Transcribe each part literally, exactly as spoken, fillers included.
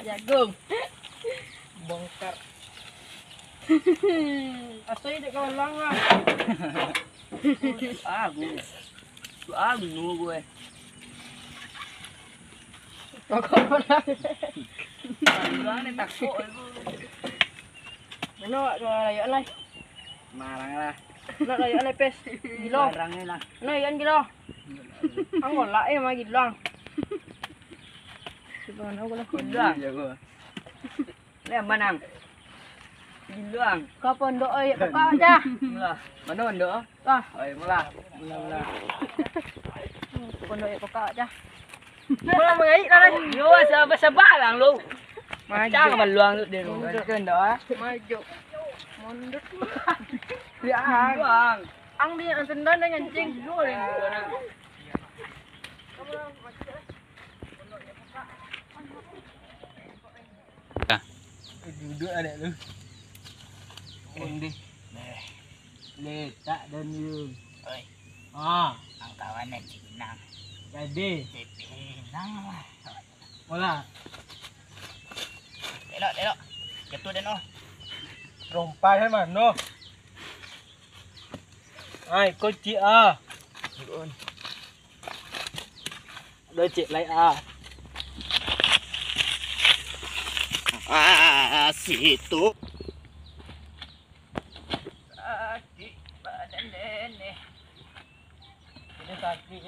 Jagung. Bongkar. Asoi dek kawan lang lah. Agu. Agu gue. Pokok pulang. Pulang ni takut aku. Mano awak ka rayaan lai? Marang lah. Nak rayaan lai, pes. Gilo. Marang ni lah. Nak rayaan gilo. Ang golak eh, mah gilo ang. Cuba nak golak. Gilo. Iya, gua. Lah, manang. Gilo ang. Ka pondok, oi, buka aja. Lah, mana pondok? Ah. Oi, mula. Mula, mula. Pondok, oi, buka aja. Mula mangaik lah, Rai. Yo, sabar-sabar lang lu. Maju. Pacah maluang tu dia. Mundur. Maju. Mundur. Ya, ang. Ang dia yang tendang dan ngancing. Gilo, dia. Duduak adek lu. Ondeh. Letak dan yun. Oi. Ah. Ang kawan nan Cik Inang. Jadi. Cik Inang lah. Mola. Elok, elok. Jatuh dan oh. Rompai mano? Ai, kocik ah. Ado cek lai ah. Ah, situ. Sakik badan den eh. Ini sakik.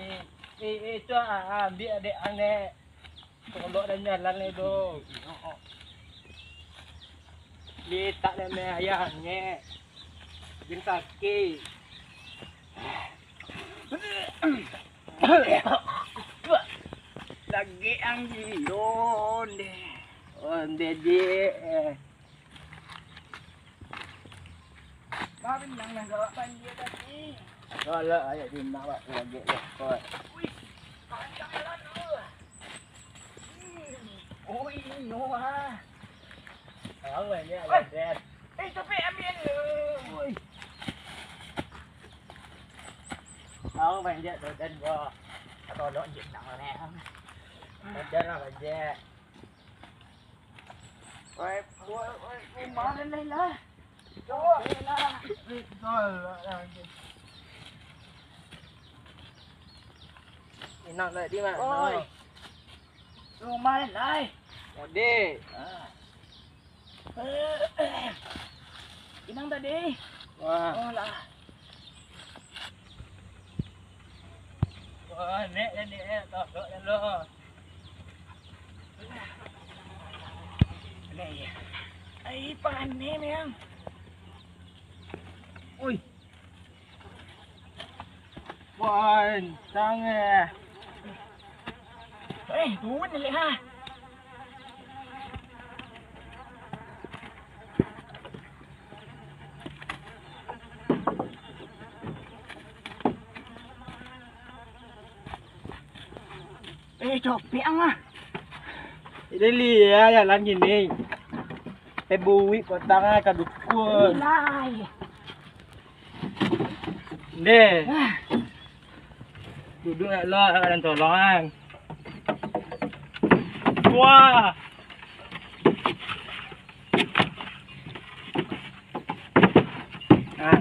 Eh, eh, tu ah, ambiak adek ang. Tolok dan jalan lai tu. Litak dan ayah angek. Jin sakik. Lagi ang gilo deh. Onde je. Baru nang nang gawak banjir tadi. Kalau ayat di nak buat lagi lekot. Wih, panjang jalan tu. Oi, Noah. Tahu banyak. Oi. Lah, Dad. Eh, topik ambil ni. Oi. Tahu banyak tu, Dan, bro. Tolong je nang ni. Banjir lah, banjir. Oi, oi, oi, oi, marin lah, lah. Oi, lah. Inang tadi, Mak. Oi. Rumah lain lai. Ode. Ah. Inang tadi. Wah. Oh, lah. Wah, nek, nek, nek, tokok dulu. Nek, ya. Ai, panen, Yang. Oi. Pancang eh. Eh, turun ni, ha. Eh, copiang ah. Jadi lia jalan gini. Eh, buik kotang ah, ka dukun. Ilai. Ndeh. Ah. Duduk nak lo, nak tolong kan. Wah. Ah,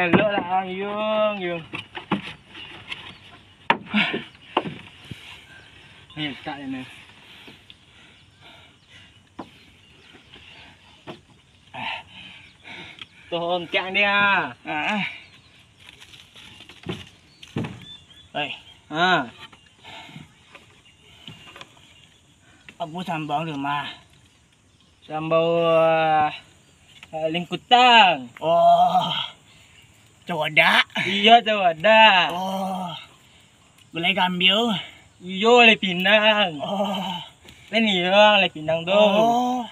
elok lah, Ang. Yung, yung. Ni, letak je ni. Tuh, ontiak dia. Ah. Hei. Ah. Apo sambal tu, mah? Sambal, ah, lingkutang. Oh. Cawadak. Iyo, cawadak. Oh. Gulai gambia. Iyo, gulai pinang. Oh. Lain iyo, gulai pinang tu. Oh.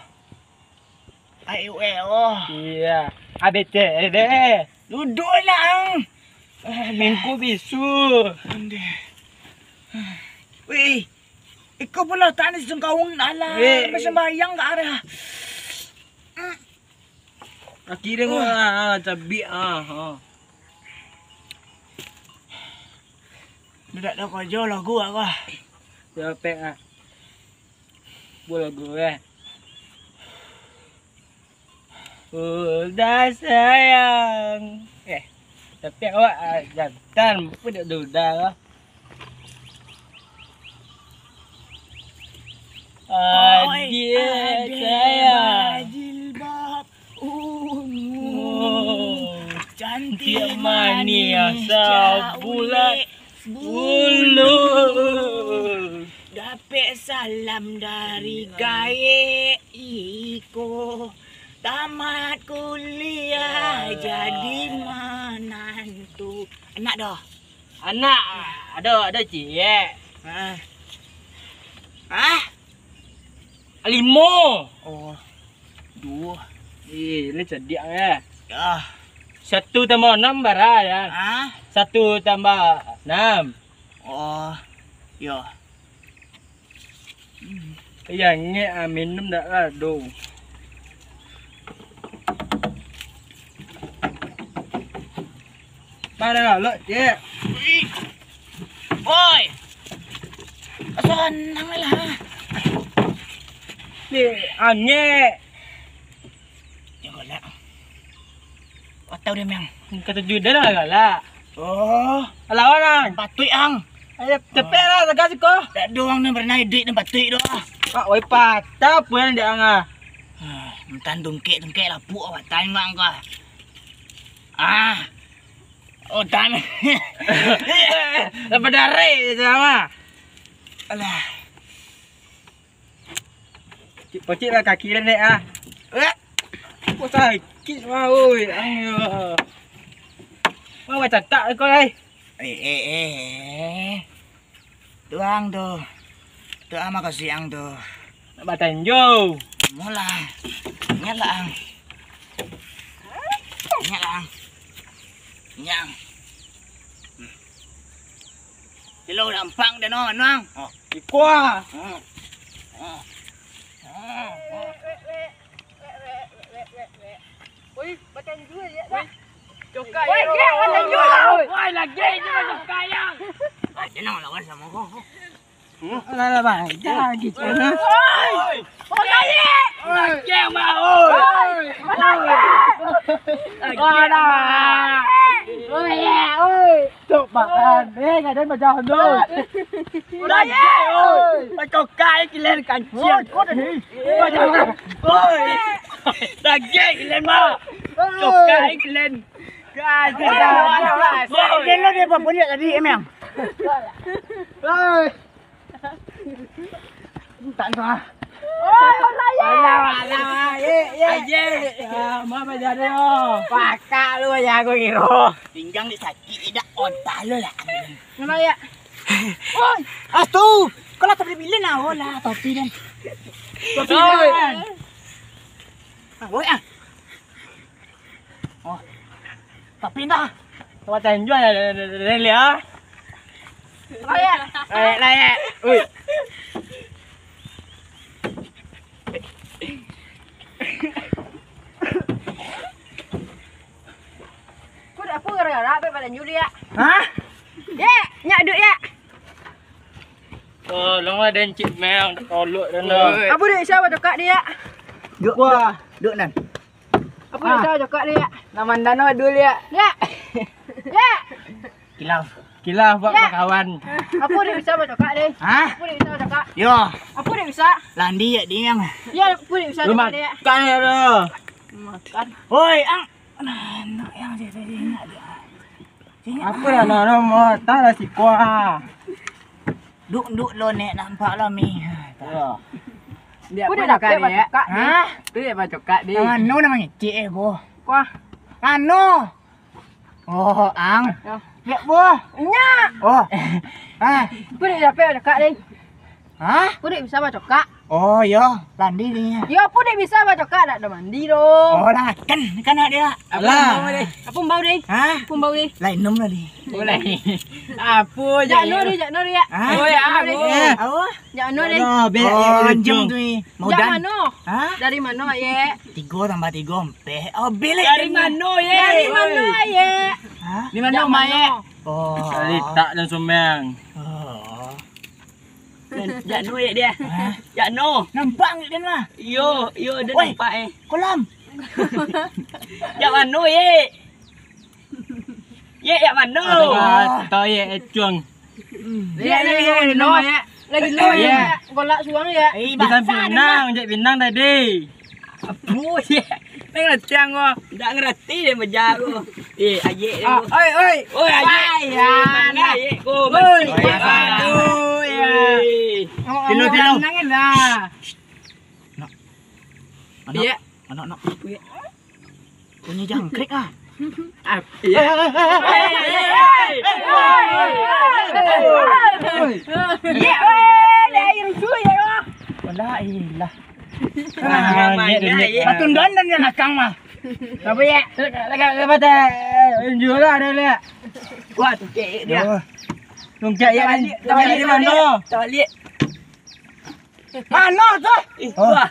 Ai, weh, oh. Iyo. A B C D. Duduk lah, Ang. Minggu bisu. Ondeh. Weh. Iko pulo tadi sungkaung alah. Weh. Basambayang ka arah. Kaki dia, ah, cabiak, ah, ah. Dudak dah karajo lagu aku, ah. Capek, ah. Bola gue. Udah sayang. Eh, tapi awak, ah, jantan, apa dak duda lah. Oi, Adik, ade sayang. Bajilbab ungu. Oh, cantik manis, manis, cak bulat bulu. Dapek salam dari gaek iko. Tamat kuliah jadi manantu. Anak doh. Anak, ado, ado ciek. Ah. Ah? Limo. Oh. Duo. Eh, ni cadiak eh. Yah. Satu tambah anam bara ya? Ah? Satu tambah anam. Oh. Yo. Iya, ngek ah, minum dak lah, dong. Mana lah, lo, cek. Oi. Sanang lah. Ni, angek. Jangan galak. Atau dia, Mang? Katuju dia lah galak. Oh. Lawan, Ang. Patuik, Ang. Ayo, cepek lah, tegas ko. Dak doang ni pernah iduik ni patuik doh. Pak, oi patah pun dia, Ang, ah. Ah, mentang tungkek-tungkek lapuk awak tanggang ko. Ah. Oh, tan. Dapat darah sama. Alah. Pocik, pocik lah kaki den, Dek, ah. Eh. Kok sakik mah, oi. Ayo. Mau bacatak kau, ai. Eh, eh, eh. Tuang tu. Tu ama kau siang tu. Nak batanjo. Mula. Ingatlah, Ang. Ingatlah, Ang. Nyang. Celo nampak dah no, Nuang. Oh, iko ah. Hmm. Hmm. Hmm. Woi, batanju ya, dah. Cokai. Woi, dia batanju. Woi, lagi je cokai yang. Ah, dia nak lawan sama kau. Hmm? Alah, alah, bang. Jangan gitu, nah. Oi! Oh, lagi. Lagi, Mak, oi. Oi! Lagi, Mak. Oi, ya, oi. Cok, Bang. Eh, nggak ada yang macam tu. Udah, ya, oi. Pacokai kilen kancil. Oi, kau dah ni. Oi. Daging kilen, Mak. Oi. Cokai kilen. Gas. Oi. Dia lo dia apa punya tadi, Emang? Oi. Tak sah. Oh, alah, alah, ye, ye. Aje. Ah, ma bajari, oh. Pakak lu aja aku kiro. Pinggang dia sakit, tidak ontak lu lah. Nama ya? Oi, astu. Kau lah topi bilin lah, oh lah, topi dan. Topi bilin. Ah, oi, ah. Oh. Tapi dah. Kau tanjuan dah, dah, dah, dah, dah, dah. Layak. Layak, layak. Ui. Kau dah apa gara-gara apa pada nyuli ya? Hah? Ya, nyak duk ya. Tolonglah den cik meng, tolok den dah. Apa dek siapa cakap dia? Duk. Wah, duk nan. Apa dek siapa cakap dia? Nama dano dulu ya. Ya. Ya. Kilaf. Kilaf buat kawan. Apa dek siapa cakap dia? Hah? Apa dek siapa cakap? Yo. Apa dek bisa? Landi ya dia yang. Ya, apa dek bisa cakap dia? Makan ya lo. Makan. Oi, ang. Nah, nak yang saya tadi nak dia. Apa lah, nah, nah, mau tak lah si kuah. Duk, duk lo nek nampak lo mi. Ya. Dia pun dah dapat cokak ni. Hah? Tu dia dapat cokak ni. Mano nama ngecek eh ko? Kuah. Mano? Oh, ang. Ya. Lihat buah. Nyak. Oh. Ah. Pun dia dapat cokak ni. Hah? Pun dia bisa bacokak. Oh, yo, landi ni. Yo, pun dia bisa bacokak, nak ada mandi tu. Oh, lah, kan, kan nak dia. Alah. Apa bau deh? Hah? Apa bau deh? Lain nom lah deh. Boleh. Apa je? Jak no deh, jak no deh, ya. Hah? Oh, ya, apa? Apa? Jak no deh. Oh, anjing tu ni. Mau jak dan? Mano? Hah? Dari mano, Ayek? Tigo tambah tigo, ampek. Oh, belek. Dari mano, ye? Dari mano, Ayek? Hah? Di mano, Mayek? Oh. Dari tak dan someng. Oh. Jak no, Yek, dia. Hah? Jak no. Nampak Yek den mah? Iyo, iyo, dia Woi, nampak, eh. Kolam. Jak mano, Yek? Yek, jak mano? Tahu, tahu, Yek, ecuang. Yek, lagi lo, Yek. Lagi lo, Yek. Golak suang, Yek. Eh, di samping basah pinang, jak pinang tadi. Apo, Yek? Ndak ngarati ang ko. Ndak ngarati deh baja ko. Eh, ayek deh ko. Oi, oi. Oi, ayek. Ai, eh, mangga ayek ko. Oi, aduh, ya. Tilo, tilo. Tenang lah. Nak. Anak, anak, anak. Punyo jangkrik ah. Ah, iya. Iya, weh, dah yang tu ya, wah. Wala ilah. Ah, iya, iya. Patun dan dan dia nakang mah. Apa ya? Lagi apa teh? Injur lah ada lihat. Wah, tungkek dia. Tungkek ya, tungkek di mana? Tungkek. Mano tu? Ih, wah.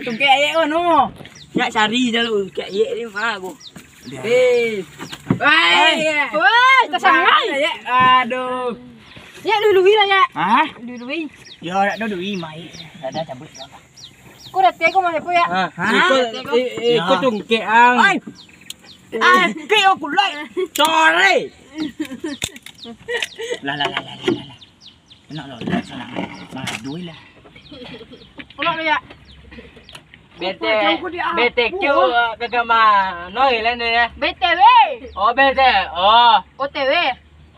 Tungkek ayek ko no. Nak cari je lu, tungkek ayek ni mah ko. Eh. Woi. Woi, tasangai. Aduh. Yek, lui-lui lah, Yek. Hah? Lui-lui. Yo, dak ado lui, mai. Dak ado, cabut. Ko dah tiago mah, Yek, Yek. Hah? Iko, iko tungkek ang. Ai. Ai, kek aku lai. Sore. Lah, lah, lah, lah, lah, lah. Nak lah, lah, sana. Madu lah. Pulang lu, Yek. B T, B T Q, kagak mano lah ni, ya? B T W. Oh, B T. Oh. O T W.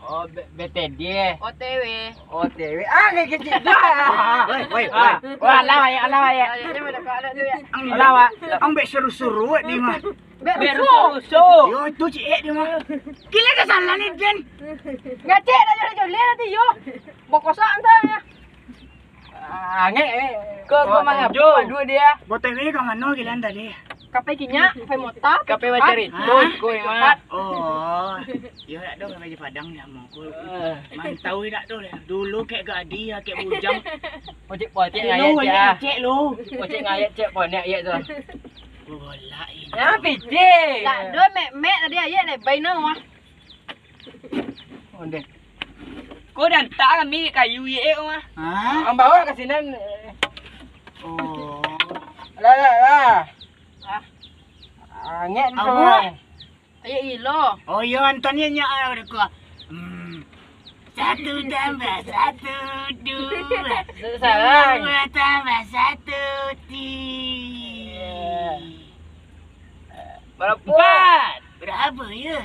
Oh, B-, B T D. O T W. O T W. Ah, kayak kecil dah. Woi, woi, woi. Wah, alah, Yek, alah, Yek. Alah, Wak. Ang bek seru-seru, Wak, ni mah. Bek rusuh. Yo, itu ciek dia mah. Gila ke salah ni, Den. Ngacek dah joleh-joleh nanti, yo. Bokosak entah ya. Ah, angek, eh. Kau, kau mangapa dua dia? Botol ni ka mano gila tadi? Kape kinyak, kape mota, kape bacari. Tuh, kau yang mana? Oh. Yo, dak doh, kape Padang ni amo. Mantau dak doh. Dulu kek gadih, kek bujang. Pocik-pocik ngayat cek ah. Cek lu. Pocik ngayat cek ponek ayat tu. Bolak ini. Ya, pijik. Dak doh, mek-mek tadi ayat lebai nang wah. Onde. Ko dak tak kami kayu ye mah. Hah? Ambawa ka sinan. Oh. Lah, lah, lah. Ah. Angek tu. Ayo ilo. Oh iyo, Anton ye nyo ah, udah ko. Hmm. Satu tambah satu, dua. Salah. Dua tambah satu, tiga. Berapa? Empat. Berapa ya?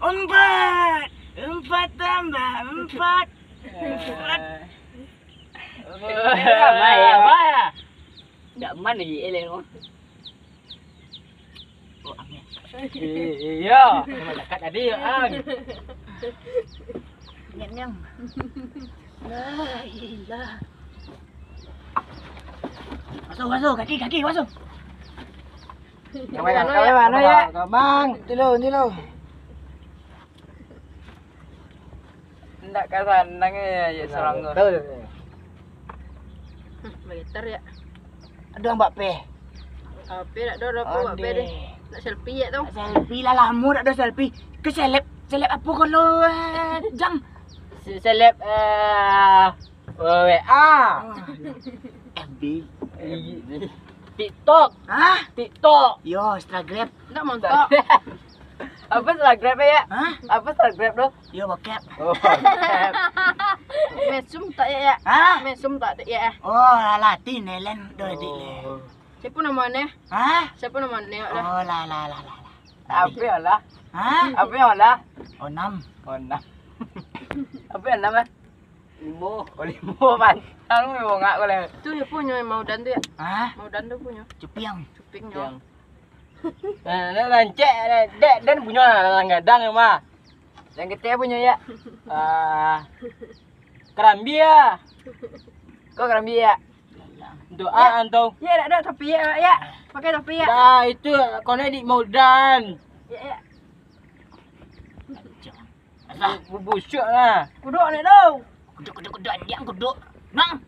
Empat. Empat tambah empat. Empat. Apa ya? Apa ya? Dak man lagi, eh, leng. Oh, angin. I-, iyo. Malakat tadi, ang. Niat niang. La ilah. Masuk, masuk, kaki, kaki, masuk. Kamang, kamang, kamang, ya? Kamang. Nanti lo, nanti lo. Ndak ka sanang ya, ya, nah, sorang tu. Betul. Hmm, bagetar ya. Aduh, Mbak Pe. Apa nak do apa Mbak Pe deh? Nak selfie ya tu? Nak selfie lah, lamo dak do selfie. Ke seleb, seleb apa kalau, eh, Jang? Se-, seleb, eh, W A. Oh, iya. F B. Iya. TikTok. Hah? TikTok. Yo, Instagram. Ndak montok. Apa Instagram ya? Hah? Apa Instagram tu? Yo, bokep. Oh, bokep. Mesum tak ya, ya? Hah? Mesum tak ya? Oh, alah, ti nelen do dik le. Oh. Siapa nama ni? Hah? Siapa nama ni, ya? Oh, lah, lah, lah, lah, lah. Apa ya lah? Hah? Apa ya lah? Onam. Onam. Apa ya nama? Limo. Oh, limo, pantang limo ngak ko lah. Tu ya punyo Maudan tu ya? Hah? Maudan tu punyo. Cupiang. Cupiang nyo. Cupiang. Nah, nah, rancak, nah, dek, dan punyo lah, gadang-gadang ya, mah. Yang ketiga punyo ya. Ah, kerambi ya. Kau kerambi ya? Doa antau. Ya, dak ada topi ya, ya. Pakai topi ya. Dah, itu konek di Maudan. Ya, ya. Alah. Bu-, bubusyuk lah. Kuduk ni tu. Kuduk, kuduk, kuduk, anjing kuduk. Nang.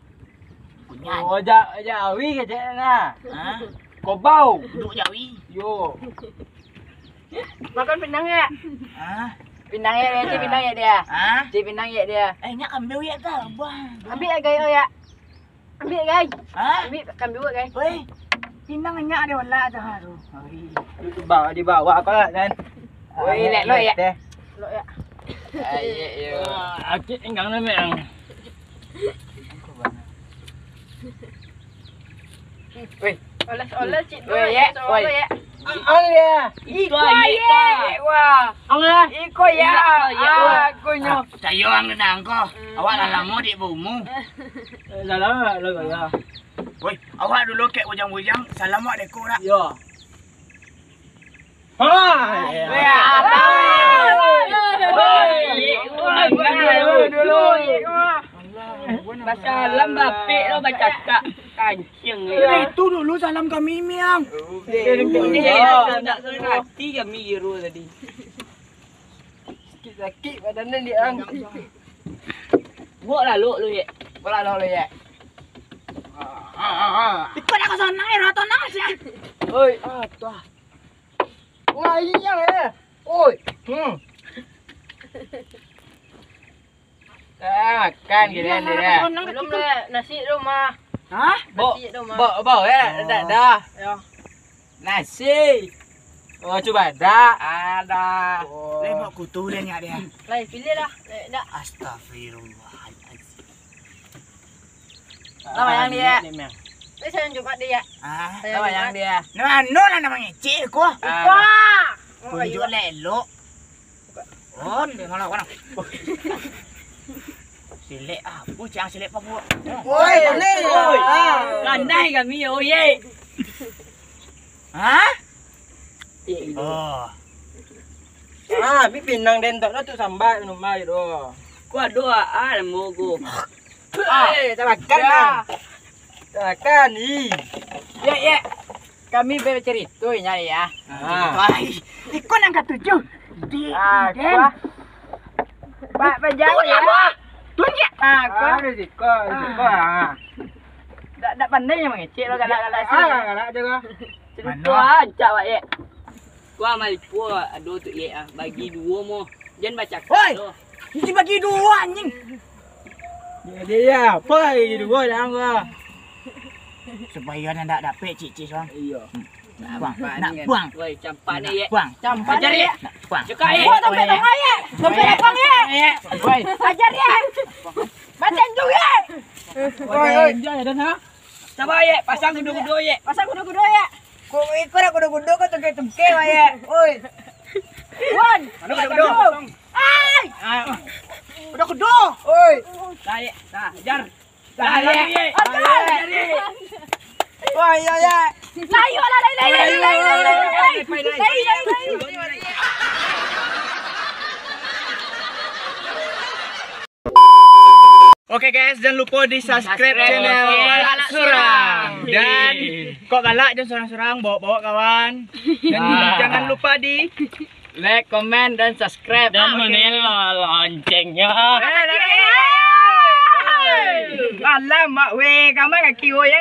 Kunyan. Oh, ja-, jawi ke cak nah. Hah? Kobau. Kuduk jawi. Yo. Makan pinang ya? Hah? Pinang ya dia, cik pinang ya dia. Hah? Cik pinang ya dia. Eh, nyak ambil ya kah, Bang? Ambil ya, Gai, oh ya. Ambil, Gai. Hah? Ambil, ambil, Gai. Woi, pinang nyak ada olah dah tu. Woi. Di bawah, di bawah apa kan? Woi, lek lo ya. Teh. Lo ya. Ayo, yo. Akik tinggal ni, Bang. Woi. Oles-oles, cik. Woi, ya. Oles-oles, woi. Ya. Ang ya. Iko, iko, ya. Wah. Ang ya. Iko, ya. Iko, ya. Ah, aku nyo. Ah, cayo ang denang ko. Hmm. Awak lah lamo di bumu. Eh, salah lah, lah, lah. Woi, awak dulu kek bujang-bujang, salam awak deko dak? Yo. Ha, ya. Ya. Woi, woi, woi, woi, woi. Basalam bapek lo, bacakak kancing. Eh, itu dulu salam kami, Miang. Ini ya, tak senang hati kami Giro tadi. Sakit-sakit badan ni, Ang. Buat lah, Lok, lu, Yek. Buat lah, Lok, lu, Yek. Ikut aku sana, eh, rata nang, siap. Oi, ah, tuh. Wah, iya, eh. Oi. Hmm. Ah, makan, giliran dia. Belum lah, nasi tu mah. Hah? Bau, nasi tu mah. Bau, bau, ya? Oh. Dah, dah. Ya. Nasi. Oh, cuba dah. Ada. Oh. Lai buat kutu dia ni, dia. Lai, pilih lah. Lai, dah. Astagfirullahaladzim. Lah, bayang dia. Ni, Mel. Ni saya Jumat dia. Ah, lah, bayang dia. Nah, anu lah nama ngecek ko. Ah. Wah. Tunjuk lelok. Oh, dia malah orang. Silek apa? Cang silek apa buat? Oi, oi. Pandai kami, oye. Hah? Oh. Ah, bi pinang den tak tu sambat minum air tu. Ku ado ah, lembu ku. Ah, eh, tak makan ya. Dah. Tak makan, ih. Ya, ya. Kami bacarito inyo ya. Ah. Wah, iko nan katuju. Di, ah, den. Pak, pajau ya. Tunjuk. Ah, kau. Ah, di siko, di siko. Ah. Dak, dak pandai nyo mangecek lo galak-galak sih. Ah, galak je kau. Cerito ancak, Wak, ye. Wah, malipuah ado tu, ye, ah. Bagi duo mo. Jan bacakak tu. Oi! Mesti bagi duo, anjing. Jadi ya, apa bagi duo dah gua? Supaya nak dapek cicih, Bang. Iya. Nak buang, nak buang. Woi, campak ni, ye. Buang. Campak ni, ye. Nak buang. Cekak, ye. Buat sampai tengah, ye. Sampai lapang, ye. Woi. Ajar, ye. Macam tu, ye. Woi, woi. Jangan, ha? Sabar, ye. Pasang kudo-kudo, ye. Pasang kudo-kudo, ye. Kok ikut kudo-kudo kau tengke-tengke, ye. Oi. Wan. Mana kudo-kudo? Ai. Ah. Kudo-kudo. Oi. Dah, ye. Dah, ajar. Dah, ye. Ajar. Ajar, ye. Wah, iya, ye. Layu lah, layu, layu, layu, layu, layu. Layu, layu, layu. Oke guys, jangan lupa di subscribe channel Galak Surang. Dan kok galak jangan surang-surang, bawa-bawa kawan. Dan jangan lupa di like, komen, dan subscribe. Dan menyalakan loncengnya. Alam mak weh, kamar kaki weh.